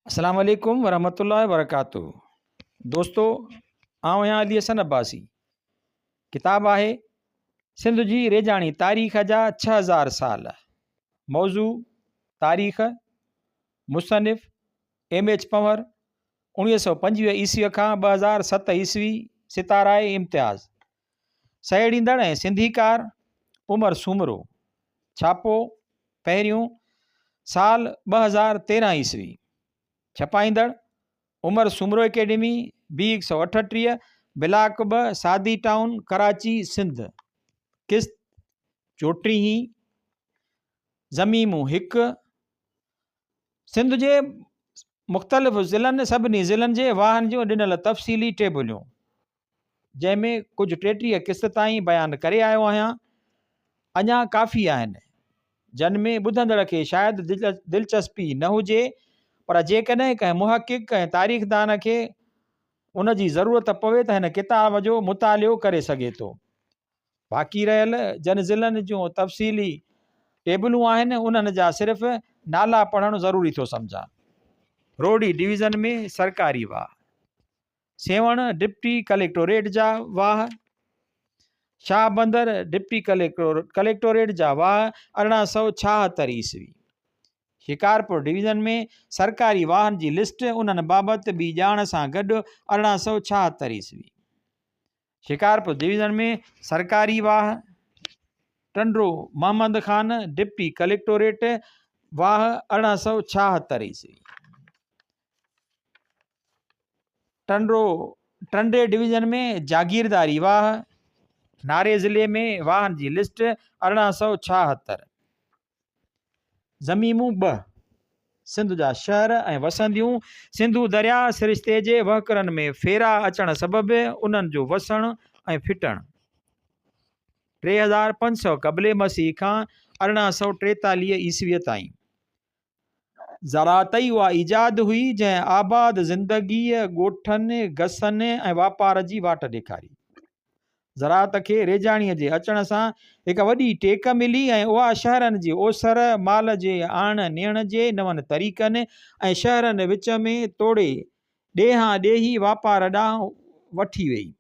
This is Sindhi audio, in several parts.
السلام عليڪم ورحمة الله وبرڪاته دوستو آئون آهيان علي حسن عباسي ڪتاب آهي سنڌ جي ريجاڻي تاريخ جا 6000 سال موضوع تاريخ مصنف ايم ايچ پنور 1925 عيسوي کان 2007 عيسوي ستاره امتياز سهيڙيندڙ ۽ سنڌيڪار عمر سومرو، ڇاپو، پهريون، سال 2013 عيسوي، ڇپائيندڙ، عمر سومرو اڪيڊمي، بي 138، بلاڪ ٻه، سعدي ٽائون، ڪراچي، سنڌ، قسط، چوٽيهين، ضميمو هڪ، سنڌ جي مختلف ضلعن سڀني ضلعن جي واهن جون ڏنل تفصيلي ٽيبليون. جنهن ۾ ڪجهه 33 قسط تائين بيان ڪري آيو آهيان، اڃا ڪافي آهن، جن ۾ ٻڌندڙ کي شايد دلچسپي نه هجي، پر جيڪڏهن ڪنهن محقق ۽ تاريخدان کي ان جي ضرورت پوي ته هن ڪتاب جو مطالعو ڪري سگهي ٿو. باقي رهيل جن ضلعن جون تفصيلي ٽيبلون آهن، انهن جا صرف نالا پڙهڻ ضروري ٿو سمجهان. روهڙي ڊويزن ۾ سرڪاري واهه. سيوهڻ ڊپٽي ڪليڪٽوريٽ جا واهه، شاهه بندر ڊپٽي ڪليڪٽوريٽ جا واهه 1876 عيسوي. شڪارپور ڊويزن ۾ سرڪاري واهن جي لسٽ انهن بابت ٻي ڄاڻ سان گڏ 1876 عيسوي. شڪارپور ڊويزن ۾ سرڪاري واهه، ٽنڊو محمد خان ڊپٽي ڪليڪٽوريٽ واهه 1876 عيسوي. ٽنڊو ٽنڊي ڊويزن ۾ جاگيرداري واهه، ناري ضلعي ۾ واهن جي لسٽ 1876. ضميمون ٻه، سنڌ جا شهر ۽ وسنديون سنڌو درياء سرشتي جي وهڪرن ۾ ڦيرا اچڻ سبب انهن جو وسڻ ۽ ڦٽڻ 3500 قبل مسيح کان 1843 عيسويء تائين. زراعت ئي اها ايجاد هئي جنهن آباد زندگيء، ڳوٺن، گسن ۽ واپار جي واٽ ڏيکاري. زراعت کي ريجاڻيء جي اچڻ سان هڪ وڏي ٽيڪ ملي ۽ اها شهرن جي اوسر، مال جي آڻ نيڻ جي نون طريقن ۽ شهرن وچ ۾ توڙي ڏيهان ڏيهي واپار ڏانهن وٺي ويئي.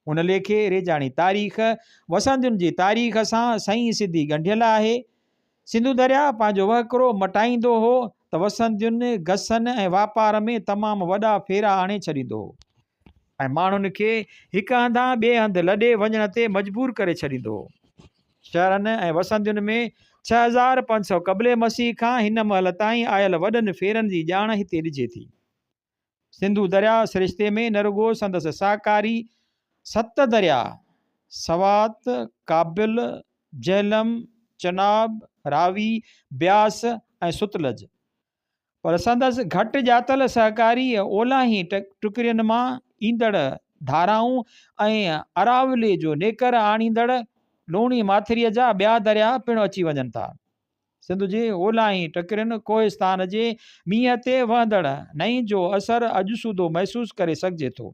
ان ليکي ريجاڻي تاريخ وسندين جي تاريخ سان سئين سڌي ڳنڍيل آهي. سنڌو درياء پنهنجو وهڪرو مٽائيندو هو ته وسندين، گسن ۽ واپار ۾ تمام وڏا ڦيرا آڻي ڇڏيندو هو ۽ ماڻهن کي هڪ هنڌان ٻئي هنڌ لڏي وڃڻ تي مجبور ڪري ڇڏيندو هو. شهرن ۽ وسندين ۾ 6500 قبل مسيح کان هن مهل تائين آيل وڏن ڦيرن جي ڄاڻ هتي ڏجي ٿي. سنڌو درياء سرشتي ۾ نه رڳو سندس سهڪاري ست درياء سوات، ڪابل، جهلم، چناب، راوي، بياس ۽ ستلج پر سندس گهٽ ڄاتل سهڪاري اولاهين ٽڪرين مان ايندڙ ڌارائون ۽ اراولي جو نيڪر آڻيندڙ لوڻي ماٿريء جا ٻيا درياء پڻ اچي وڃن ٿا. سنڌ جي اولاهين ٽڪرين ڪوهستان جي مينهن تي وهندڙ نئين جو اثر اڄ سوڌو محسوس ڪري سگهجي ٿو.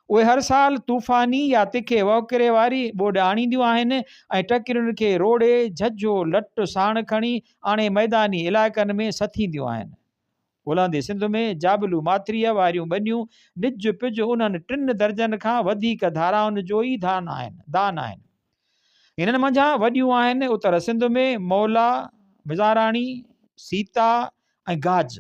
اهي هر سال طوفاني يا تکي وهڪري واري ٻوڏ آڻينديون آهن ۽ ٽڪرين کي روڙي جهجهو لٽ ساڻ کڻي آڻي ميداني علائقن ۾ سٿينديون آهن. الهندي سنڌ ۾ جابلو ماٿريء واريون ٻنيون نج پج انهن ٽن درجن کان وڌيڪ ڌارائن جو ئي دان آهن. انهن منجهان وڏيون آهن اتر سنڌ ۾ مولا، مزاراڻي، سيتا ۽ گاج،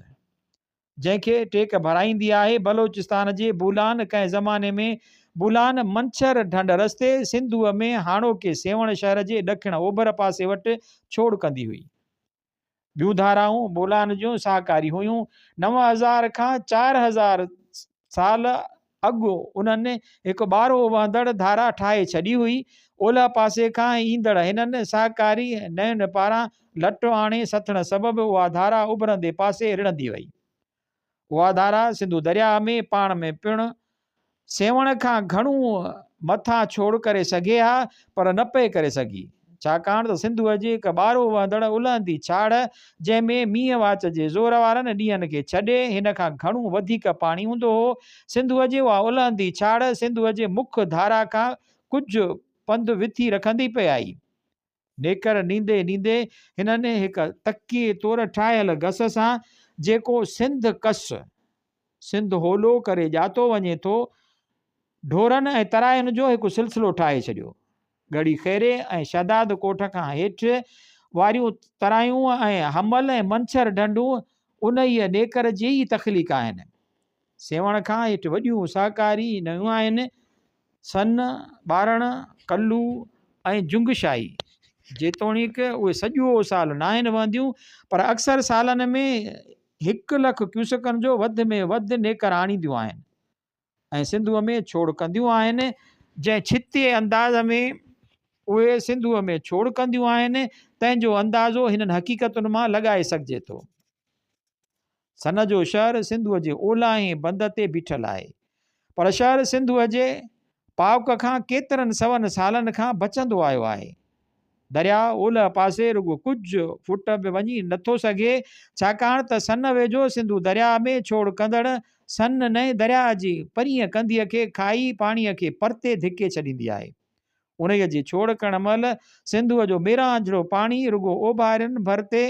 جنهن کي ٽيڪ ڀرائيندي آهي. بلوچستان جي بولان ڪنهن زماني ۾ بولان منڇر ڍنڍ رستي سنڌوء ۾ هاڻوڪي سيوهڻ شهر جي ڏکڻ اوڀر پاسي وٽ ڇوڙ ڪندي هئي. ٻيون ڌارائون بولان جون ساهڪاري هيون. 9000 کان 4000 سال اڳ انهن هڪ ٻارهو وهندڙ ڌارا ٺاهي ڇڏي هئي. اولهه پاسي کان ايندڙ هنن ساهڪاري نئن پاران لٽ آڻي سٿڻ سبب اها ڌارا اڀرندي پاسي رڙهندي وئي. اها ڌارا سنڌو درياهه ۾ پاڻ ۾ پڻ سيوهڻ کان گهڻو مٿان ڇوڙ ڪري سگهي ها پر نه پئي ڪري سگهي، ڇاڪاڻ ته سنڌوء جي هڪ ٻارهو وهندڙ الهندي ڇاڙهه، جنهن ۾ مينهن واچ جي زور وارن ڏينهن کي ڇڏي هن کان گهڻو وڌيڪ پاڻي هوندو هو، سنڌوء جي اها الهندي ڇاڙهه سنڌوء جي مک ڌارا کان ڪجهه پنڌ وٿي رکندي پئي آئي. نيڪر نيندي نيندي هنن هڪ تڪيي طور ٺاهيل گس سان جيڪو سنڌ ڪس، سنڌ هولو ڪري ڄاتو وڃي ٿو، ڍورن ۽ تراين جو هڪ سلسلو ٺاهي ڇڏيو. ڳڙهي خيري ۽ شهداد ڪوٺ کان هيٺ واريون ترايون ۽ حمل ۽ منڇر ڍنڍون انهيء نيڪر جي ئي تخليق آهن. سيوهڻ کان هيٺ وڏيون سهڪاري نيون آهن، سن، ٻارڻ، ڪلو ۽ جنگشاهي. جيتوڻيڪ اهي سڄو سال ناهن وهنديون، پر اڪثر سالن ۾ هڪ لک ڪيوسڪن جو وڌ ۾ وڌ نيڪر آڻينديون آهن ۽ سنڌوء ۾ ڇوڙ ڪنديون آهن. جنهن ڇتي انداز ۾ اهي سنڌوء ۾ ڇوڙ ڪنديون آهن، تنهن جو اندازو هنن حقيقتن مان لڳائي سگهجي ٿو. سن جو شهر سنڌوء جي اولاهين بند تي بيٺل آهي. پر شهر سنڌوء جي پاوڪ کان ڪيترن سون سالن کان بچندو آيو آهي. درياء اولهه پاسي رڳو ڪجهه فوٽ به وڃي نٿو سگهي، ڇاڪاڻ ته سن ويجهو سنڌو درياء ۾ ڇوڙ ڪندڙ سن نئين درياء جي پرينء ڪنڌيء کي کائي پاڻيء کي پرتي ڌڪي ڇڏيندي آهي. انهيء جي ڇوڙ ڪرڻ مهل سنڌوء جو ميرانجهڙو پاڻي رڳو اوڀارين ڀر تي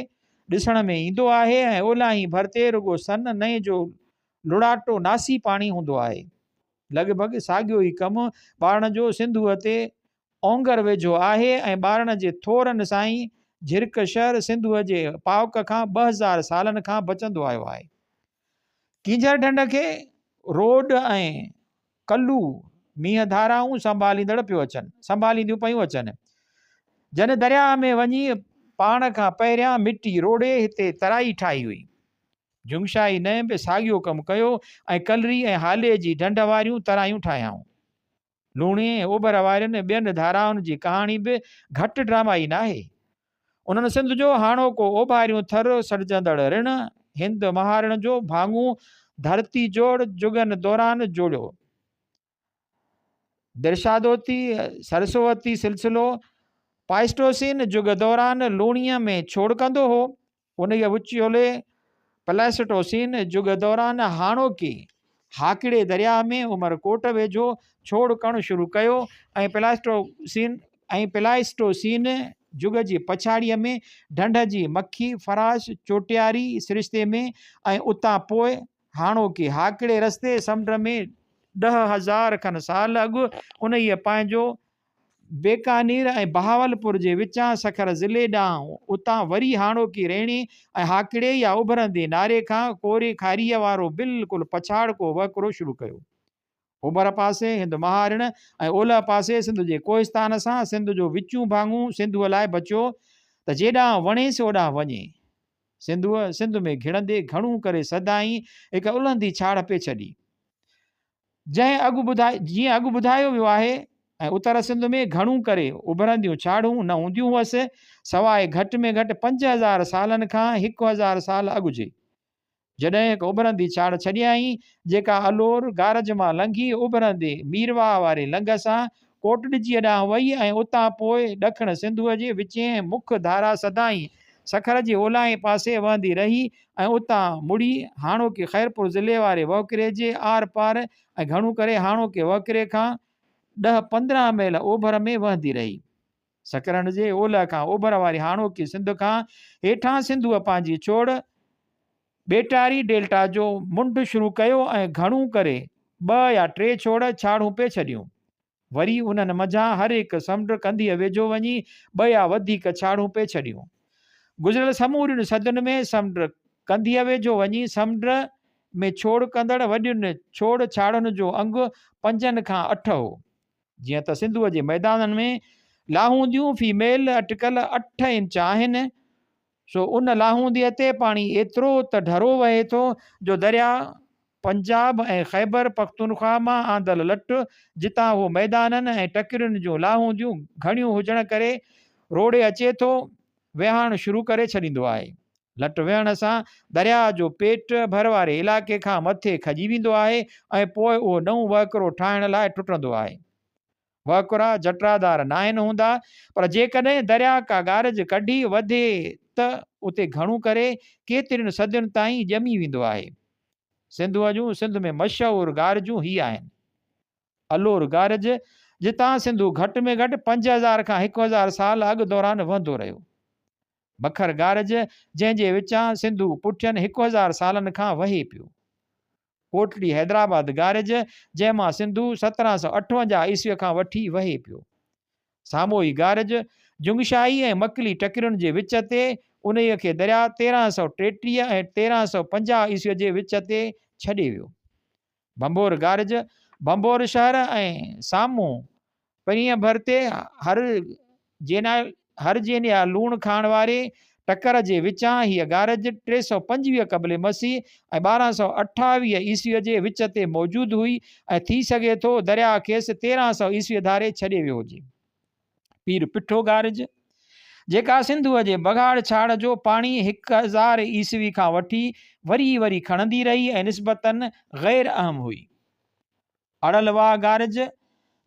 ڏسڻ ۾ ايندو آهي ۽ اولاهين ڀر تي رڳو سن نئين جو لڙاٽو ناسي پاڻي هوندو آهي. لڳ ڀڳ ساڳيو ئي ڪم ٻارڻ جو سنڌوء تي اونگر ويجهو آهي ۽ ٻارڻ جي ٿورن سائين جھرڪ شهر سنڌوء جي پاوڪ کان 2000 سالن کان بچندو آيو آهي. ڪينجهر ڍنڍ کي روڊ ۽ ڪلو مينهن ڌارائون سنڀاليندڙ پيو اچن، سنڀالينديون پيون اچن. جن درياهه ۾ وڃي پاڻ کان پهريان مٽي روڙي هتي ترائي ٺاهي هئي. جنگشاهي نئين به ساڳيو ڪم ڪيو ۽ ڪلري ۽ هالي جي ڍنڍ واريون ترايون ٺاهيائون. لوڻي ۽ اوڀر وارين ٻين ڌارائن جي ڪهاڻي به گهٽ ڊرامائي ناهي. انهن سنڌ جو هاڻوڪو اوڀاريون ٿر سڏجندڙ رڻ، هند مهارڻ جو ڀاڱو ڌرتي جوڙ جڳن دوران جوڙيو. درشادوتي، سرسوتي سلسلو پائسٽوسين جڳ دوران لوڻيء ۾ ڇوڙ ڪندو هو. انهيء وچولي پلائسٽوسين جڳ دوران هاڻوڪي هاڪڙي درياهه ۾ عمر ڪوٽ ويجهو ڇوڙ ڪرڻ شروع ڪيو ۽ ۽ پلائسٽوسين جڳ جي پڇاڙيء ۾ ڍنڍ جي مکي فراش چوٽياري سرشتي ۾ ۽ اتان پوء هاڻوڪي هاڪڙي رستي سمنڊ ۾ 10,000 کن سال اڳ انهيء پنهنجو بيڪانير ۽ بهاولپور جي وچان سکر ضلعي ڏانهن، اتان وري هاڻوڪي ريڻي ۽ هاڪڙي يا اڀرندي ناري کان ڪوري کاريء وارو بلڪل پڇاڙڪو وهڪرو شروع ڪيو. اوڀر پاسي هند مهارڻ ۽ اولهه پاسي سنڌ جي ڪوهستان سان سنڌ جو وچون ڀاڱو سنڌوء لاء بچيو ته جيڏانهن وڻيس اوڏانهن وڃي. سنڌوء سنڌ ۾ گهڙندي گهڻو ڪري سدائين هڪ الهندي ڇاڙهه پئي ڇڏي. جنهن اڳ ٻڌائي جيئن اڳ ٻڌايو ويو آهي ۽ اتر سنڌ ۾ گهڻو ڪري اڀرنديون ڇاڙهون نه هونديون هئس، سواء گهٽ ۾ گهٽ 5000 سالن کان 1000 سال اڳ جي. جڏهن هڪ اڀرندي ڇاڙهه ڇڏيائين، جيڪا الور گارج مان لنگهي اڀرندي ميرواهه واري لنگهه سان ڪوٽڏجيء ڏانهن وئي ۽ اتان پوء ڏکڻ سنڌوء جي وچين مک ڌارا سدائين سکر جي اولاهين پاسي وهندي رهي ۽ اتان مڙي هاڻوڪي خيرپور ضلعي واري وهڪري جي آر پار ۽ گهڻو ڪري هاڻوڪي وهڪري کان ڏهه 15 ميل اوڀر ۾ وهندي رهي. سڪرنڊ جي اولهه کان اوڀر واري هاڻوڪي سنڌ کان هيٺان سنڌوء پنهنجي ڇوڙ ٻيٽاري ڊيلٽا جو منڍ شروع ڪيو ۽ گهڻو ڪري ٻه يا ٽي ڇوڙ ڇاڙهون پئي ڇڏيون. وري انهن منجهان هر هڪ سمنڊ ڪنڌيء ويجهو وڃي ٻه يا وڌيڪ ڇاڙهون پئي ڇڏيون. گذريل سمورين صدين ۾ سمنڊ ڪنڌيء ويجهو وڃي سمنڊ ۾ ڇوڙ ڪندڙ وڏين ڇوڙ ڇاڙهن جو انگ پنجن کان اٺ هو. جيئن ته سنڌوء جي ميدانن ۾ لاهونديون في ميل اٽڪل اٺ انچ آهن، سو ان لاهونديء تي پاڻي ايترو ته ڍرو وهي ٿو جو درياء پنجاب ۽ خيبر پختونخواهه مان آندل لٽ، جتان هو ميدانن ۽ ٽڪرين جون لاهونديون گهڻيون هجڻ ڪري روڙي اچي ٿو، وهاڻ شروع ڪري ڇڏيندو آهي. لٽ وهڻ سان درياء جو پيٽ ڀر واري علائقي کان مٿي کڄي ويندو آهي ۽ پوء اهو نئون وهڪرو ٺاهڻ لاء ٽٽندو آهي. وهڪرا جٽرادار ناهن هوندا، پر جيڪڏهن درياء ڪا گارج ڪڍي وڌي ته اتي گهڻو ڪري ڪيترين صدين تائين ڄمي ويندو آهي. سنڌوء جون سنڌ ۾ مشهور گارجون هي آهن. الور گارج، جتان سنڌو گهٽ ۾ گهٽ 5000 کان 1000 سال اڳ دوران وهندو رهيو. بکر گارج، جنهن جي وچان سنڌو پٺين 1000 سالن کان وهي پيو. ڪوٽڙي حيدرآباد گارج، جنهن مان سنڌو 1758 عيسويء کان وٺي وهي پيو. ساموئي گارج، جنگشاهي ۽ مڪلي ٽڪرين جي وچ تي، انهيء کي درياء 1333 ۽ 1350 عيسويء جي وچ تي ڇڏي ويو. ڀنڀور گارج، ڀنڀور شهر ۽ سامهون پرينء ڀر تي هر هرجينيا لوڻ کاڻ واري ٽڪر جي وچان هيء گارج 325 قبل مسيح ۽ 1228 عيسويء جي وچ تي موجود هئي ۽ ٿي سگهي ٿو درياء کيس 1300 عيسويء ڌاري ڇڏي ويو هجي. پير پٺو گارج، جيڪا سنڌوء جي بگهاڙ ڇاڙ جو پاڻي 1000 عيسوي کان وٺي وري وري کڻندي رهي ۽ نسبتاً غير اهم هئي. اڙل واهه گارج،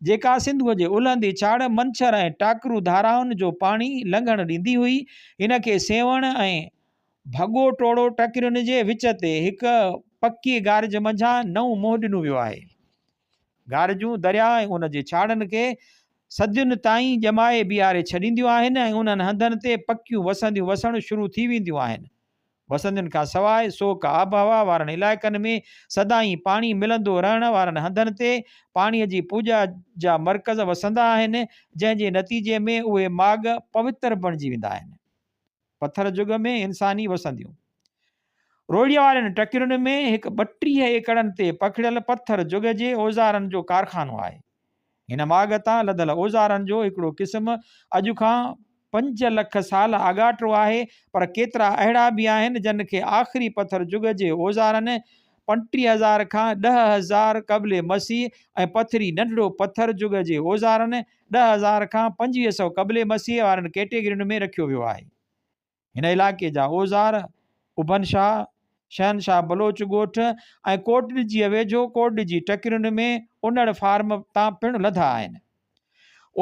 جيڪا سنڌوء جي الهندي ڇاڙ، منڇر ۽ ٽاڪرو ڌارائن جو پاڻي لنگهڻ ڏيندي هئي، هن کي سيوهڻ ۽ ڀڳو ٽوڙو ٽڪرين جي وچ تي هڪ پڪي گارج منجهان نئون منهن ڏنو ويو آهي. گارجون درياء ۽ ان جي ڇاڙن کي صدين تائين ڄمائي بيهاري ڇڏينديون آهن ۽ انهن هنڌن تي پڪيون وسنديون وسڻ شروع ٿي وينديون آهن. وسندين کان سواء سوڪ آبهوا وارن علائقن ۾ سدائين پاڻي ملندو رهڻ وارن هنڌن تي پاڻي جي پوڄا جا مرڪز وسندا آهن، جنهن جي نتيجي ۾ اهي ماڳ پوتر بڻجي ويندا آهن. پٿر جڳ ۾ انساني وسنديون. روهڙيء وارين ٽڪرين ۾ هڪ 32 ايڪڙن تي پکڙيل پٿر جڳ جي اوزارن جو ڪارخانو آهي. هن ماڳ تان لڌل اوزارن جو هڪڙو قسم اڄ کان 5 لک سال آڳاٽو آهي، پر ڪيترا اهڙا به آهن جن کي آخري پٿر جڳ جي اوزارن 35,000 کان 10,000 قبل مسيح ۽ پٿري ننڍڙو پٿر جڳ جي اوزارن 10,000 کان 2,500 قبل مسيح وارن ڪيٽيگرين ۾ رکيو ويو آهي. هن علائقي جا اوزار اڀن شاهه، شهنشاهه بلوچ ڳوٺ ۽ ڪوٽڏجيء ويجهو ڪوٽڏجي ٽڪرين ۾ انڙ فارم تان پڻ لڌا آهن.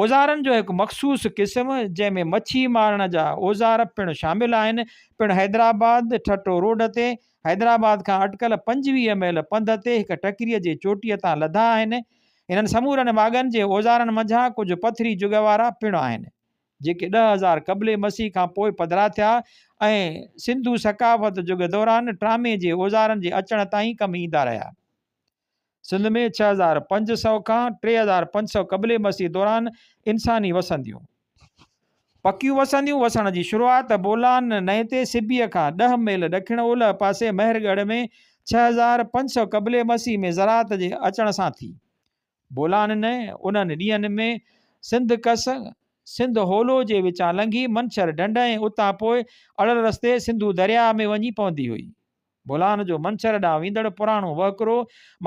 اوزارن جو هڪ مخصوص قسم، جنهن ۾ مڇي مارڻ جا اوزار پڻ شامل آهن، پڻ حيدرآباد ٺٽو روڊ تي حيدرآباد کان اٽڪل 25 ميل پنڌ تي هڪ ٽڪريء جي چوٽيء تان لڌا آهن. انهن سمورن ماڳن جي اوزارن منجهان ڪجهه پٿري جڳ وارا پڻ آهن. جيڪي 10,000 قبل مسيح کان پوء پڌرا ٿيا ۽ سنڌو ثقافت جڳ دوران ٽرامي جي اوزارن جي اچڻ تائين ڪم ايندا رهيا. سنڌ ۾ 6500 کان 3500 قبل مسيح دوران انساني وسنديون، پڪيون وسنديون وسڻ جي شروعات بولان نئين تي سبيء کان ڏهه ميل ڏکڻ اولهه پاسي مهرڳڙهه ۾ 6500 قبل مسيح ۾ زراعت جي اچڻ سان ٿي. بولان نئين انهن ڏينهن ۾ سنڌ ڪس، سنڌ هولو جي وچان لنگهي منڇر ڍنڍ ۽ اتان پوء اڙل رستي سنڌو درياهه ۾ وڃي پوندي هئي. بولان جو منڇر ڏانهن ويندڙ پراڻو وهڪرو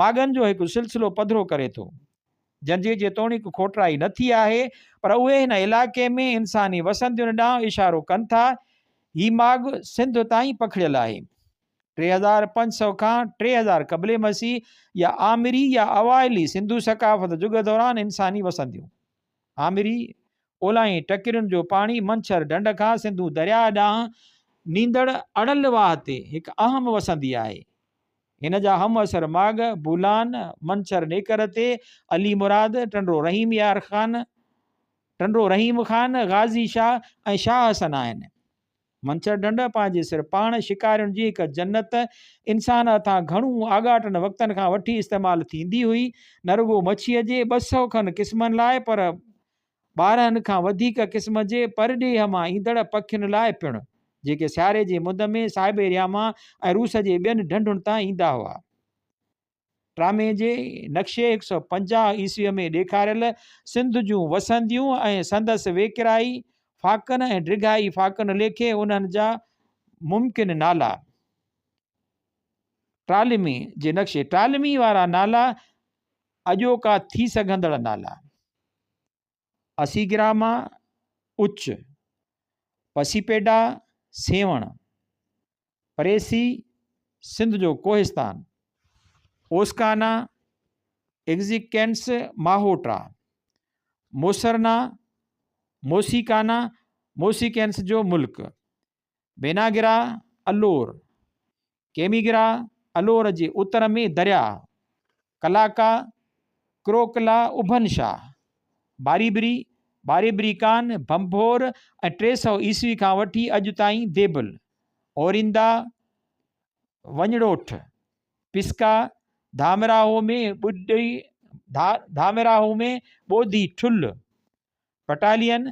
ماڳن جو هڪ سلسلو پڌرو ڪري ٿو. جن جي جيتوڻيڪ کوٽرائي نه ٿي آهي، پر اهي هن علائقي ۾ انساني وسندين ڏانهن اشارو ڪن ٿا. هي ماڳ سنڌ تائين پکڙيل آهي. 3500 کان 3000 قبل مسيح يا آمري يا اوائلي سنڌو ثقافت جڳ دوران انساني وسنديون. آمري، اولاهين ٽڪرين جو پاڻي منڇر ڍنڍ کان سنڌو درياهه ڏانهن نيندڙ اڙل واهه تي هڪ اهم وسندي آهي. هن جا همعصر ماڳ بولان، منڇر نيڪر تي علي مراد، ٽنڊو رحيم يار خان، ٽنڊو رحيم خان، غازي شاهه ۽ شاهه حسن آهن. منڇر ڍنڍ پنهنجي سر پاڻ شڪارين جي هڪ جنت انسان هٿان گهڻو آڳاٽن وقتن کان وٺي استعمال ٿيندي هئي، نه رڳو مڇيء جي 200 کن قسمن لاء پر 12 کان وڌيڪ قسم جي پرڏيهه مان ايندڙ پکين لاء پڻ، جيڪي سياري جي مند ۾ سائبيريا مان ۽ روس جي ٻين ڍنڍن تان ايندا هئا. ٽرامي جي نقشي 150 عيسويء ۾ ڏيکاريل سنڌ جون وسنديون ۽ سندس ويڪرائي ڦاڪن ۽ ڊگهائي ڦاڪن ليکي انهن جا ممڪن نالا. ٽالمي جي نقشي ٽالمي وارا نالا اڄوڪا ٿي سگهندڙ نالا. اسيگراما، اچ، پسيپيڊا، سيوهڻ. پريسي، سنڌ جو ڪوهستان، اوسڪانا، ايگزيڪينس ماهوٽا، موسرنا، موسيڪانا، موسيڪينس جو ملڪ، بيناگرا، الور، ڪيميگرا، الور جي اتر ۾ درياهه، ڪلاڪا، ڪروڪلا، اڀن شاهه، باريبري، باريبريڪان، ڀنڀور ۽ 300 عيسوي کان وٺي اڄ تائين ديبل، اوريندا، وڃڙوٺ، پسڪا، ڌامراهو ۾ ٻڏي ڌامراهو ۾ ٻوڌي ٺلهه، پٽالين،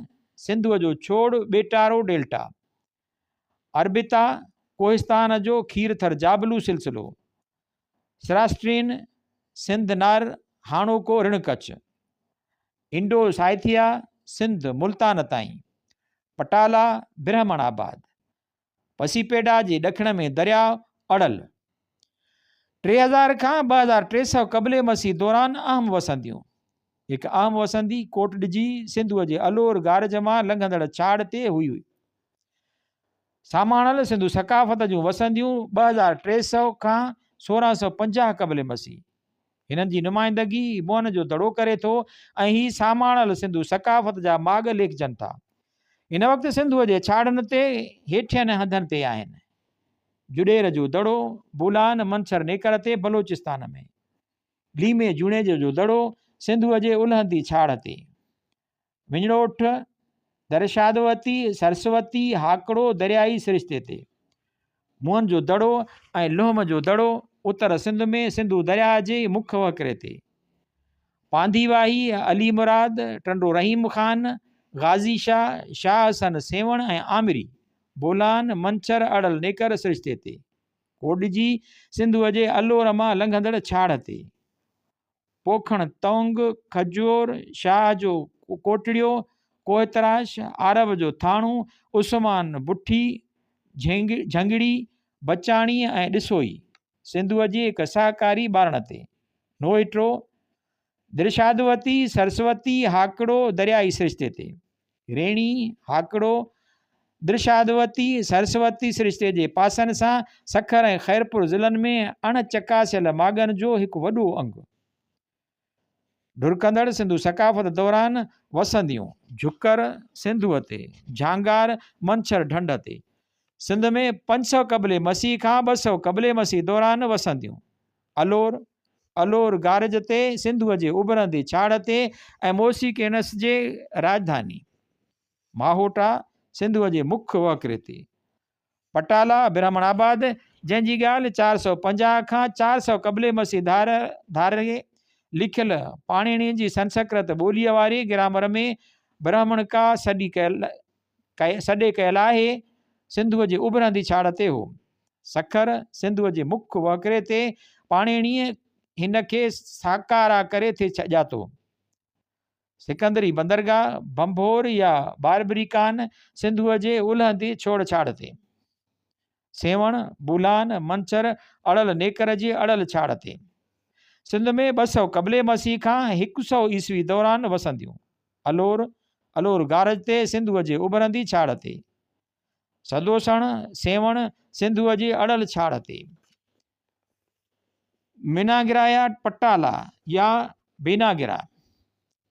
سنڌوء جو ڇوڙ، ٻيٽارو ڊيلٽا، اربتا، ڪوهستان جو کيرٿر جابلو سلسلو، سراسٽرين، سنڌ نار، هاڻوڪو رڻ ڪڇ، انڊو سائٿيا، سنڌ ملتان تائين، پٽالا، برهمڻ آباد، پسيپيڊا جي ڏکڻ ۾ درياء اڙل. 3000 کان 2300 قبل مسيح دوران اهم وسنديون. هڪ اهم وسندي ڪوٽڏجي سنڌوء جي الور گارج مان لنگهندڙ ڇاڙ تي هئي. ساماڻل سنڌو ثقافت جون وسنديون 2300 کان 1650 قبل مسيح. هنن جي نمائندگي موهن جو دڙو ڪري ٿو ۽ هي ساماڻل سنڌو ثقافت جا ماڳ ليکجن ٿا. هن وقت سنڌوء جي ڇاڙن تي هيٺين هنڌن تي آهن. جڏير جو دڙو، بولان منڇر نيڪر تي بلوچستان ۾. ليمي جوڻيجي جو دڙو، سنڌوء جي الهندي ڇاڙهه تي. وڃڙوٺ، درشادوتي، سرسوتي، هاڪڙو دريائي سرشتي تي. موهن جو دڙو ۽ لوهم جو دڙو اتر سنڌ ۾ سنڌو درياهه جي مک وهڪري تي. پانڌي واهي، علي مراد، ٽنڊو رحيم خان، غازي شاهه، شاهه حسن سيوهڻ ۽ آمري، بولان، منڇر، اڙل نيڪر سرشتي تي. ڪوڏجي، سنڌوء جي الور مان لنگهندڙ ڇاڙهه تي. پوکڻ تونگ، کجور، شاهه جو ڪوٽڙيو، ڪوهتراش، عارب جو ٿاڻو، عثمان بٺي، جهنگڙي، بچاڻي ۽ ڏسوئي، سنڌوء جي هڪ سهڪاري ٻارڻ تي. نوهٽو، درشادوتي، سرسوتي، هاڪڙو، دريائي سرشتي تي. ريڻي، هاڪڙو، درشادوتي، سرسوتي سرشتي جي پاسن سان سکر ۽ خيرپور ضلعن ۾ اڻ چڪاسيل ماڳن جو هڪ وڏو انگ. ڍرڪندڙ سنڌو ثقافت دوران وسنديون. جھڪر سنڌوء تي، جھانگار منڇر ڍنڍ تي. سنڌ ۾ 500 قبل مسيح کان 200 قبل مسيح دوران وسنديون. الور، الور گارج تي سنڌوء جي اڀرندي ڇاڙهه تي ۽ موسيڪينس جي راڄڌاني، ماهوٽا، سنڌوء جي مک وهڪري تي. پٽالا، برهمڻ آباد، جنهن جي ڳالهه 450 کان 400 قبل مسيح ڌار ڌاري لکيل پاڻيڻي جي سنسڪرت ٻوليء واري گرامر ۾ برهمڻڪا سڏي ڪيل سڏي ڪيل آهي، سنڌوء جي اڀرندي ڇاڙهه تي هو. سکر، سنڌوء جي مک وهڪري تي پاڻيڻيء هن کي ساڪارا ڪري ٿي ڄاتو. سڪندري بندرگاهه، ڀنڀور يا باربريڪان، سنڌوء جي الهندي ڇوڙ ڇاڙهه تي. سيوهڻ، بولان، منڇر، اڙل نيڪر جي اڙل ڇاڙهه تي. سنڌ ۾ 200 قبل مسيح کان 100 عيسوي دوران وسنديون. الور، الور گارج تي سنڌوء جي اڀرندي ڇاڙهه تي. سدوسڻ، سيوهڻ، سنڌوء جي اڙل ڇاڙهه تي. ميناگرايا پٽالا يا بيناگرا،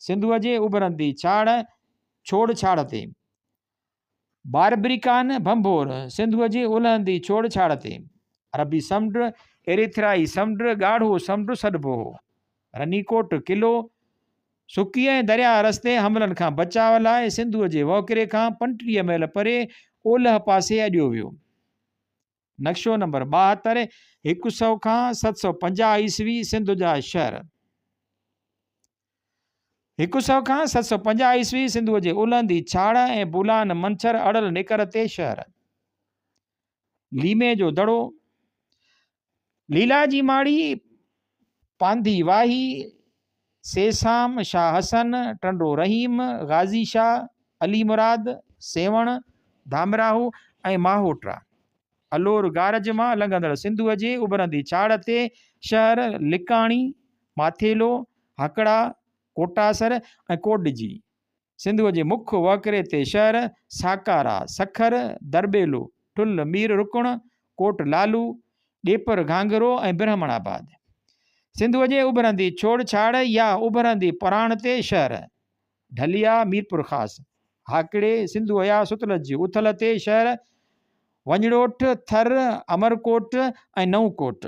سنڌوء جي اڀرندي ڇاڙهه، ڇوڙ ڇاڙهه تي. باربريڪان، ڀنڀور، سنڌوء جي الهندي ڇوڙ ڇاڙهه تي. عربي سمنڊ، ايريٿرائي سمنڊ، ڳاڙهو سمنڊ سڏبو هو. رنيڪوٽ قلعو، سڪي ۽ درياهه رستي حملن کان بچاء لاء سنڌوء جي وهڪري کان 35 ميل پري اولهه پاسي اڏيو ويو. نقشو نمبر 72، هڪ سئو کان 750 عيسوي سنڌ جا شهر. هڪ سئو کان 750 عيسوي سنڌوء جي الهندي ڇاڙهه ۽ بولان منڇر اڙل نڪر تي شهر. ليمي جو دڙو، ليلا جي ماڙي، پانڌي واهي، سيسام، شاهه حسن، ٽنڊو رحيم، غازي شاهه، علي مراد، سيوهڻ، ڌامراهو ۽ ماهوٽرا. الور گارج مان لنگهندڙ سنڌوء جي اڀرندي ڇاڙهه تي شهر لڪاڻي، ماٿيلو، هڪڙا، ڪوٽاسر ۽ ڪوٽڏجي. سنڌوء جي مک وهڪري تي شهر ساڪارا، سکر، درٻيلو، ٺل، مير رڪڻ، ڪوٽ لالو، ڏيپر گهانگهرو ۽ برهمڻ آباد. سنڌوء جي اڀرندي ڇوڙ ڇاڙ يا اڀرندي پراڻ تي شهر ڍليا، ميرپورخاص، هاڪڙي، سنڌوء يا ستلج جي اٿل تي شهر وڃڙوٺ، ٿر، امرڪوٽ ۽ نئون ڪوٽ.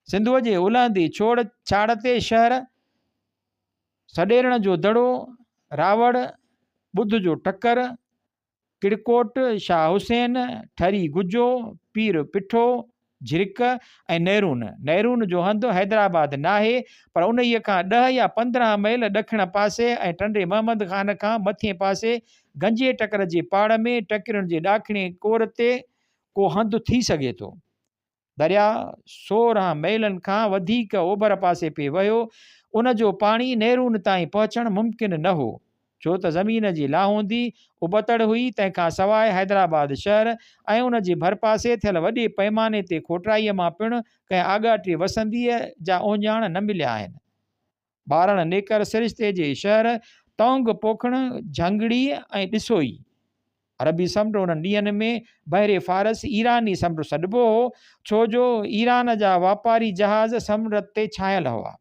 سنڌوء جي الهندي ڇوڙ ڇاڙ تي شهر سڏيرڻ جو دڙو، راوڙ، ٻڌ جو ٽڪر، ڪڙڪوٽ، شاهه حسين، ٺري گجو، پير پٺو، جھرڪ ۽ نيرون. نيرون جو هنڌ حيدرآباد ناهي، پر انهيء کان ڏهه يا 15 ميل ڏکڻ پاسي ۽ ٽنڊي محمد خان کان مٿئين پاسي گنجي ٽڪر جي پاڙ ۾ ٽڪرين جي ڏاکڻي ڪور تي ڪو هنڌ ٿي سگهي ٿو. درياء 16 ميلن کان وڌيڪ اوڀر پاسي پئي وهيو، ان جو پاڻي نيرون تائين پهچڻ ممڪن نه هو، ڇو ته زمين جي لاهوندي ابتڙ هئي، تنهن کان سواء حيدرآباد شهر ۽ ان جي ڀرپاسي ٿيل وڏي پئماني تي کوٽرائيء مان پڻ ڪنهن آڳاٽي وسنديء جا اهڃاڻ نه مليا آهن. ٻارڻ نيڪر سرشتي جي شهر تونگ پوکڻ جهنگڙي ۽ ڏسوئي. عربي سمنڊ انهن ڏينهن ۾ بحر فارس ايراني سمنڊ سڏبو هو، ڇو جو ايران جا واپاري جهاز سمنڊ تي ڇانيل هئا.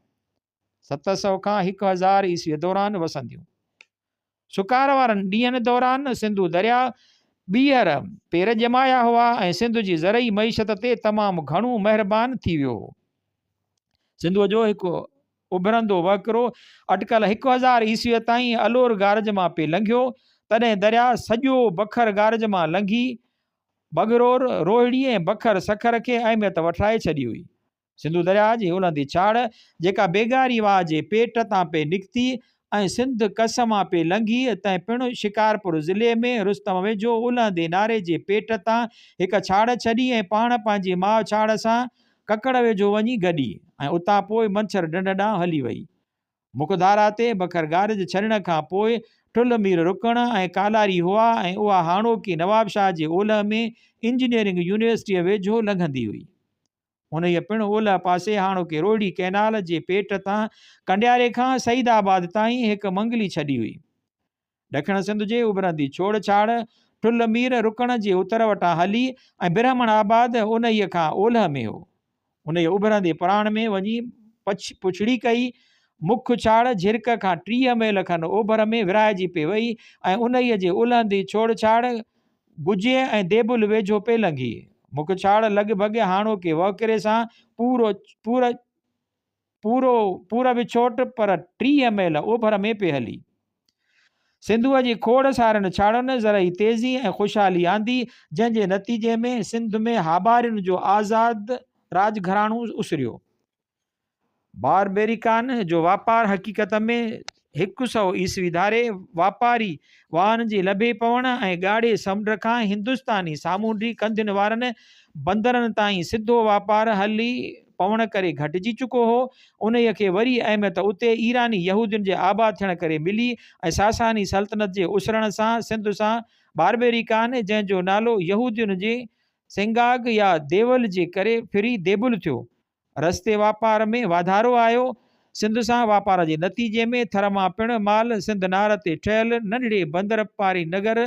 700 کان 1000 عيسويء دوران وسنديون. سڪار وارن ڏينهن دوران سنڌو درياء ٻيهر پير ڄمايا هئا ۽ سنڌ جي زرعي معيشت تي تمام گهڻو مهربان ٿي ويو هو. سنڌوء جو هڪ اڀرندو وهڪرو اٽڪل 1000 عيسويء تائين الور گارج مان پئي لنگهيو، تڏهن درياء سڄو بکر گارج مان لنگهي بگرور، روهڙي ۽ بکر سکر کي اهميت وٺرائي ڇڏي هئي. سنڌو درياهه جي الهندي ڇاڙ، جيڪا بيگاري واهه جي پيٽ تان پئي نڪتي ۽ سنڌ ڪس مان پئي لنگهي، تنهن پڻ شڪارپور ضلعي ۾ رستم ويجهو الهندي ناري جي پيٽ تان هڪ ڇاڙ ڇڏي ۽ پاڻ پنهنجي ماء ڇاڙ سان ڪڪڙ ويجهو وڃي گڏي ۽ اتان پوء منڇر ڍنڍ ڏانهن هلي وئي. مک ڌارا تي بکر گارج ڇڏڻ کان پوء ٺلهه مير رڪڻ ۽ ڪالاري هئا ۽ اها هاڻوڪي نوابشاهه جي اولهه ۾ انجنيئرنگ يونيورسٽيء ويجهو لنگهندي هئي. انهيء پڻ اولهه پاسي هاڻوڪي روهڙي ڪئنال جي پيٽ تان ڪنڊياري کان سعيد آباد تائين هڪ منگلي ڇڏي هئي. ڏکڻ سنڌ جي اڀرندي ڇوڙ ڇاڙ ٺلهه مير رڪڻ جي اتر وٽان هلي ۽ برهمڻ آباد انهيء کان اولهه ۾ هو. انهيء اڀرندي پراڻ ۾ وڃي پڇڙي ڪئي. مک ڇاڙ جھرڪ کان 30 ميل کن اوڀر ۾ ورهائجي پئي وئي ۽ انهيء جي الهندي ڇوڙ ڇاڙ گجي ۽ ديبل ويجهو پئي لنگهي. مک ڇاڙ لڳ ڀڳ هاڻوڪي وهڪري سان پورو پور پورو پور وڇوٽ پر 30 ميل اوڀر ۾ پئي هلي. سنڌوء جي کوڙ سارين ڇاڙن زرعي تيزي ۽ خوشحالي آندي، جنهن جي نتيجي ۾ سنڌ ۾ هاٻارين جو آزاد راڄ گهراڻو اسريو. باربيريڪان جو واپار حقيقت ۾ هڪ سئو عيسوي ڌاري واپاري واهن جي لڀي پوڻ ۽ ڳاڙهي سمنڊ کان هندستاني سامونڊي ڪنڌين وارن بندرن تائين سڌو واپار هلي پوڻ ڪري گهٽجي چڪو هو. انهيء کي وري اهميت اتي ايراني يهودين جي آباد ٿيڻ ڪري ملي ۽ ساساني سلطنت جي اسرڻ سان سنڌ سان باربيريڪان جنهن جو نالو يهودين جي سنگاگ يا ديول جي ڪري ڦري ديبل ٿيو رستي واپار ۾ واڌارو آيو. سنڌ سان واپار جي نتيجي ۾ ٿر مان پڻ مال سنڌ نار تي ٺهيل ننڍڙي بندر پاري نگر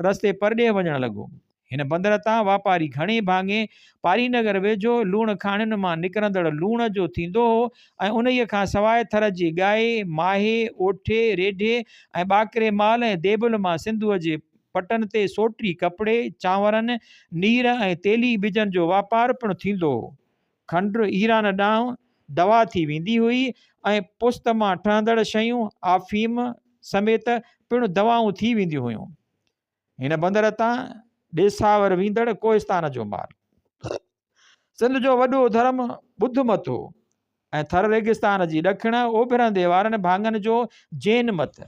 رستي پرڏيهه وڃڻ لڳو. هن بندر تان واپاري گهڻي ڀاڱي پاري نگر ويجهو لوڻ کاڻين مان نڪرندڙ لوڻ جو ٿيندو هو ۽ انهيء کان سواء ٿر جي ڳائي، ماهي، اوٺي، ريڍي ۽ ٻاڪري مال ۽ ديبل مان سنڌوء جي پٽن تي سوٽي ڪپڙي، چانورن، نير ۽ تيلي ٻجن جو واپار پڻ ٿيندو هو. کنڊ ايران ڏانهن دوا ٿي ويندي هئي ۽ پست مان ٺهندڙ شيون آفيم سميت پڻ دوائون ٿي وينديون هيون. هن بندر تان ڏيساور ويندڙ ڪوهستان جو مال. سنڌ جو وڏو ڌرم ٻڌ مت هو ۽ ٿر ريگستان جي ڏکڻ اوڀرندي وارن ڀاڱن جو جين مت.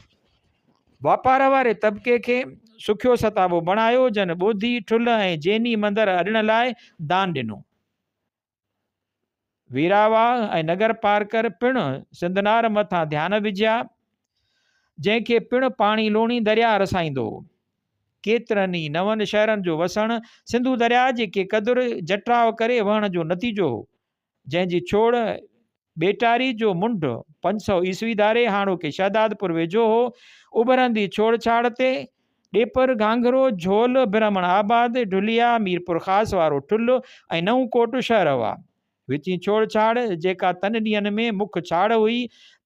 واپار واري طبقي کي سکيو ستابو بڻايو جن ٻوڌي، ٺلهه ۽ جيني مندر اڏڻ لاء دان ڏنو. ويراواهه ۽ نگر پارڪر پڻ سنڌنار مٿان ڌيان وجهيا، جنهن کي پڻ پاڻي لوڻي درياهه رسائيندو هو. ڪيترن ئي نون شهرن جو وسڻ سنڌو درياهه جي ڪي قدر جٽراء ڪري وهڻ جو نتيجو هو، جنهن جي ڇوڙ ٻيٽاري جو منڍ 500 عيسوي ڌاري هاڻوڪي شهدادپور ويجهو هو. اڀرندي ڇوڙ ڇاڙ تي ڏيپر، گهانگهرو، جهول، برهمڻ آباد، ڍليا، ميرپورخاص وارو ٺلهه ۽ نئون ڪوٽ شهر هئا. وچين ڇوڙ ڇاڙ، جيڪا تن ڏينهن ۾ مک ڇاڙ هئي،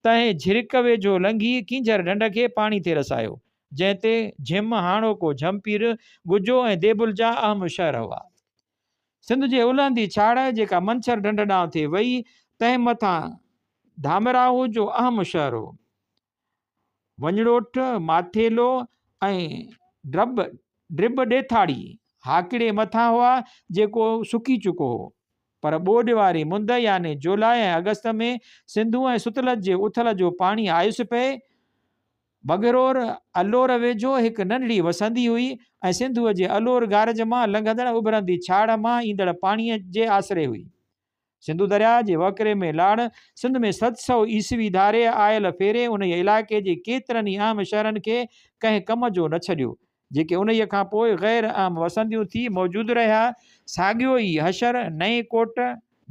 تنهن جھرڪ ويجهو لنگهي ڪينجهر ڍنڍ کي پاڻي ٿي رسايو، جنهن تي جھم، هاڻوڪو جھمپير، گجو ۽ ديبل جا اهم شهر هئا. سنڌ جي الهندي ڇاڙ، جيڪا منڇر ڍنڍ ڏانهن ٿي وئي، تنهن مٿان ڌامراهو جو اهم شهر هو. وڃڙوٺ، ماٿيلو، ۽ ڊرٻ ڊرٻ ڏيٿاڙي هاڪڙي مٿان هئا، جيڪو سڪي چڪو هو. پر ٻوڏ واري مند يعني جولاء ۽ آگسٽ ۾ سنڌو ۽ ستلج جي اٿل جو پاڻي آيس پئي. بگهرور الور ويجهو هڪ ننڍڙي وسندي هئي ۽ سنڌوء جي الور گارج مان لنگهندڙ اڀرندي ڇاڙهه مان ايندڙ پاڻيء جي آسري هئي. سنڌو درياء جي وهڪري ۾ لاڙ سنڌ ۾ 700 عيسوي ڌاري آيل ڦيري انهيء علائقي جي ڪيترن ئي اهم شهرن کي ڪنهن ڪم جو نه ڇڏيو، جيڪي انهيء کان پوء غير اهم وسنديون ٿي موجود رهيا. ساڳيو ئي حشر نئين ڪوٽ،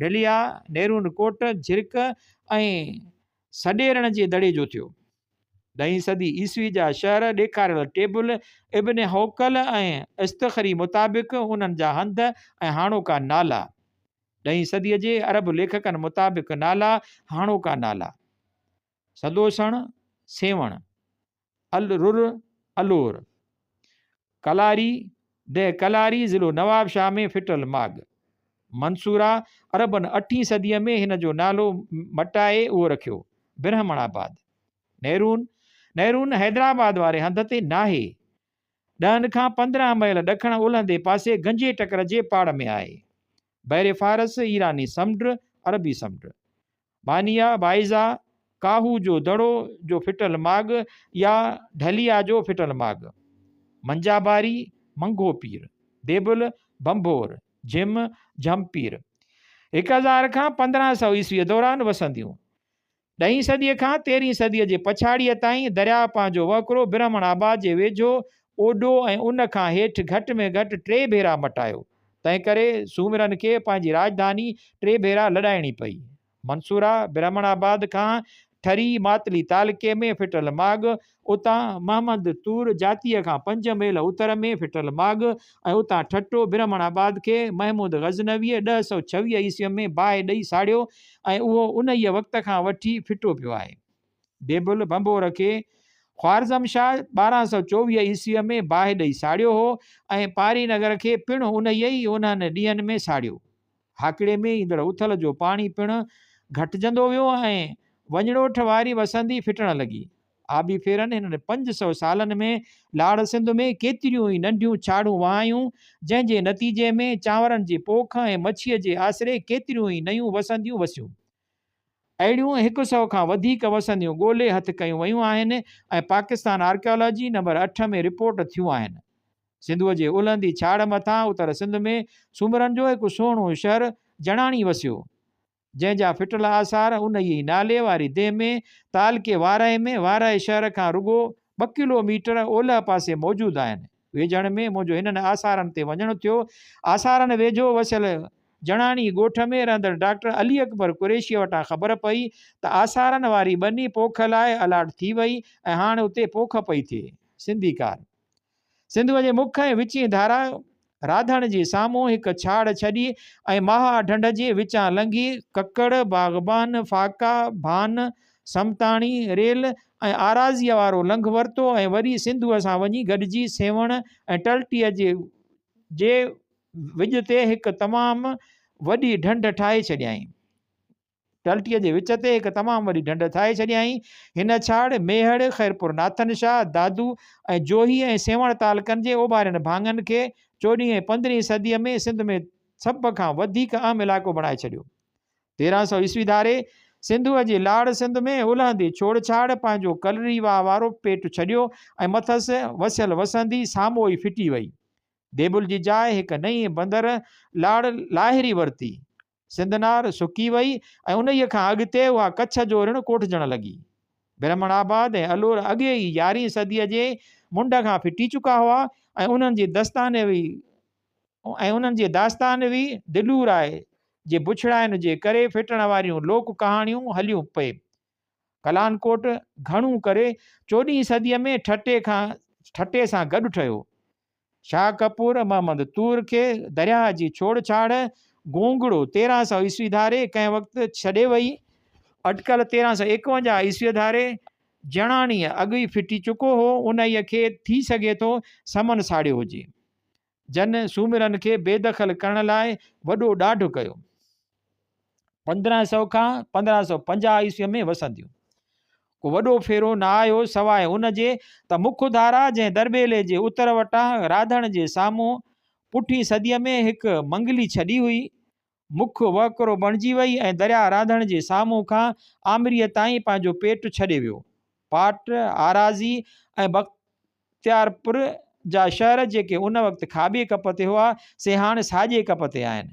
ڍليا، نيرون ڪوٽ، جھرڪ ۽ سڏيرڻ جي دڙي جو ٿيو. ڏهين صدي عيسوي جا شهر ڏيکاريل ٽيبل ابن حوقل ۽ اصطخري مطابق انهن جا هنڌ ۽ هاڻوڪا نالا. ڏهين صديء جي عرب ليکڪن مطابق نالا هاڻوڪا نالا، سدوسڻ، سيوهڻ، الرر، الور، ڪلاري، ديهه ڪلاري ضلعو نوابشاهه ۾ ڦٽل ماڳ، منصوره، عربن اٺين صديء ۾ هن جو نالو مٽائي اهو رکيو، برهمڻ آباد، نيرون، نيرون حيدرآباد واري هنڌ تي ناهي، ڏهن کان 15 ميل ڏکڻ اولهندي پاسي گنجي ٽڪر جي پاڙ ۾ آهي. بحر فارس، ايراني سمنڊ، عربي سمنڊ. بانيا، بائزا، ڪاهو جو دڙو جو ڦٽل ماڳ يا ڍليا جو ڦٽل ماڳ. منجاباري، منگهو پير. ديبل، ڀنڀور، جھم، جھمپير. 1000 کان 1500 عيسويء دوران وسنديون. ڏهين صديء کان تيرهين صديء جي پڇاڙيء تائين درياء پنهنجو وهڪرو برهمڻ آباد جي ويجهو اوڏو ۽ ان کان هيٺ گهٽ ۾ گهٽ ٽي ڀيرا مٽايو. تنهنڪري سومرن کي پنهنجي راڄڌاني ٽي ڀيرا لڏائڻي پئي. منصوره، برهمڻ آباد کان ٺري ماتلي تعلقي ۾ ڦٽل ماڳ، اتان محمد طور جاتيء کان پنج ميل اتر ۾ ڦٽل ماڳ ۽ اتان ٺٽو، برهمڻ آباد کي محمود غزنويء 1026 عيسويء ۾ باهه ڏئي ساڙيو ۽ اهو انهيء وقت کان وٺي ڦٽو پيو آهي. ديبل ڀنڀور کي خوارزم شاهه 1224 عيسويء ۾ باهه ڏئي ساڙيو هو ۽ پاري نگر کي پڻ انهيء ئي انهن ڏينهن ۾ ساڙيو. هاڪڙي ۾ ايندڙ اٿل جو پاڻي پڻ گهٽجندو ويو ۽ وڃڙوٺ واري وسندي ڦٽڻ لڳي. آبي ڦيرن هنن 500 سالن ۾ لاڙ سنڌ ۾ ڪيتريون ئي ننڍيون ڇاڙهون وهايون، جنهن جي نتيجي ۾ چانورن جي پوک ۽ مڇيء جي آسري ڪيتريون ئي نيون وسنديون وسيون. اهڙيون هڪ سئو کان وڌيڪ وسنديون ڳولي هٿ ڪيون ويون آهن ۽ پاڪستان آرڪيالاجي نمبر اٺ ۾ رپورٽ ٿيون آهن. سنڌوء جي الهندي ڇاڙهه مٿان اتر سنڌ ۾ سومرن جو هڪ سهڻو شهر جڻاڻي وسيو. جنهن جا ڦٽل آثار انهيء ئي نالي واري ديهه ۾ تعلقي وارهه ۾ وارهه شهر کان رڳو ٻه ڪلو ميٽر اولهه پاسي موجود آهن. ويجهڙ ۾ منهنجو هنن آثارن تي وڃڻ ٿيو. آثارن ويجهو وسيل جڻاڻي ڳوٺ ۾ رهندڙ ڊاڪٽر علي اڪبر قريشيء وٽان خبر پئي ته آثارن واري ٻني پوک لاء الاٽ ٿي وئي ۽ هاڻ اتي پوک پئي ٿئي. سنڌيڪار. سنڌوء جي مک ۽ وچين ڌارا راڌڻ جي سامهون هڪ ڇاڙ ڇڏي ۽ مها ڍنڍ جي وچان لنگهي ڪڪڙ، باغبان، فاقا، ڀان، سمتاڻي، ريل ۽ آراضيء وارو لنگهه ورتو ۽ وري سنڌوء سان وڃي گڏجي سيوهڻ ۽ ٽلٽيء جي جي وڄ تي هڪ تمام وڏي ڍنڍ ٺاهي ڇڏيائين. ٽلٽيء جي وچ تي هڪ تمام وڏي ڍنڍ ٺاهي ڇڏيائين. هن ڇاڙ، ميهڙ، خيرپور ناٿن شاهه، دادو ۽ جوهي ۽ سيوهڻ تعلقن جي اوڀارين ڀاڱن کي چوڏهين ۽ پندرهين صديء ۾ سنڌ ۾ سڀ کان وڌيڪ اهم علائقو بڻائي ڇڏيو. 1300 عيسوي ڌاري سنڌوء جي لاڙ سنڌ ۾ الهندي ڇوڙ ڇاڙ پنهنجو ڪلري واهه وارو پيٽ ڇڏيو ۽ مٿس وسيل وسندي ساموئي ڦٽي وئي. ديبل جي جاء هڪ نئين بندر لاڙ لاهري ورتي. سنڌ نار سڪي وئي ۽ انهيء کان اڳتي اها ڪڇ جو رڻ ڪوٺجڻ لڳي. برهمڻ آباد ۽ الور اڳي ئي يارهين صديء جي منڍ کان ڦٽي چڪا هئا ۽ انهن جي دستانوي ۽ انهن جي داستانوي دلوراء جي بڇڙاين جي ڪري ڦٽڻ واريون لوڪ ڪهاڻيون هليون پئي. ڪلان ڪوٽ گهڻو ڪري چوڏهين صديء ۾ ٺٽي کان ٺٽي سان گڏ ٺهيو. شاهه ڪپور محمد طور کي درياهه جي ڇوڙ ڇاڙ، گونگڙو، 1300 عيسوي ڌاري ڪنهن وقت ڇڏي وئي. اٽڪل 1351 عيسويء ڌاري جڻاڻيء اڳ ئي ڦٽي چڪو هو، انهيء کي ٿي سگهي ٿو سمن ساڙيو هجي، جن سومرن کي بيدخل ڪرڻ لاء وڏو ڏاڍ ڪيو. 1500 کان 1550 عيسويء ۾ وسنديون. ڪو وڏو ڦيرو نه آيو سواء ان جي ته مک ڌارا جنهن درٻيلي جي اتر وٽان راڌڻ جي سامهون پٺين صديء ۾ هڪ منگلي ڇڏي هئي، مک وهڪرو بڻجي وئي ۽ درياء راڌڻ جي سامهون کان آمريء تائين پنهنجو پيٽ ڇڏي ويو. پاٽ، آراضي ۽ بختيارپور جا شهر جيڪي ان وقت کاٻي ڪپ تي هئا، سي هاڻ ساڄي ڪپ تي آهن.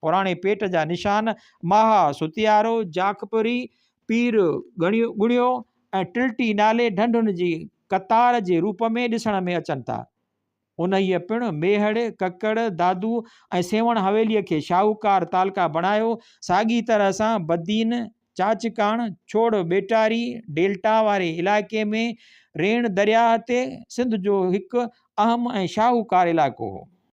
پراڻي پيٽ جا نشان ماها ستيارو، جاکپوري، پير ڳڻيو ۽ ٽلٽي نالي ڍنڍن جي قطار جي روپ ۾ ڏسڻ ۾ اچن ٿا. انهيء پڻ ميهڙ، ڪڪڙ، دادو ۽ سيوهڻ حويليء کي شاهوڪار تعلقا بڻايو. ساڳي طرح سان بدين، چاچڪاڻ، ڇوڙ ٻيٽاري، ڊيلٽا واري علائقي ۾ ريڻ درياهه تي سنڌ جو هڪ اهم ۽ شاهوڪار علائقو هو.